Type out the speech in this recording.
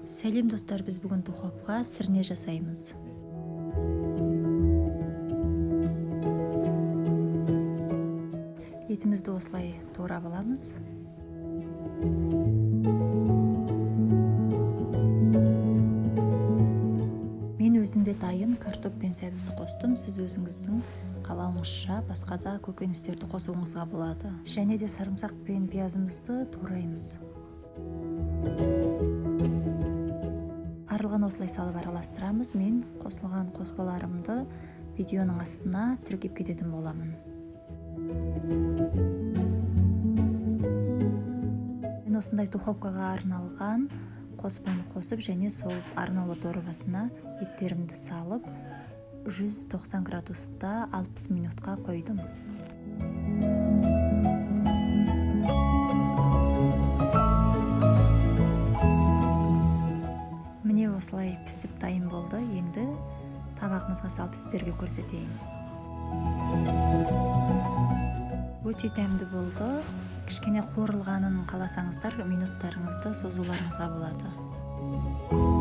Сәлем, достар! Біз бүгін духовка сірне жасаймыз. Етімізді осылай турап аламыз. Мен өзімде дайын картоп пен сәбізді қостым. Сіз өзіңіздің қалауыңызша басқа да көкөністерді қосуыңызға болады. Және де сарымсақ пен пиязымызды тураймыз. Барлығын осылай салып араластырамыз. Мен қосылған қоспаларымды видеоның астына тіркеп кететін боламын. Мен осындай духовкаға арналған қоспаны қосып және сол арнаулы дорбасына еттерімді салып, 190 градуста 60 минутқа қойдым. Міне, осылай пісіп дайын болды. Енді табағымызға салып, сіздерге көрсетейін. Өте дәмді болды. Кішкене қуырылғанын қаласаңыздар, минуттарыңызды созуларыңызға болады.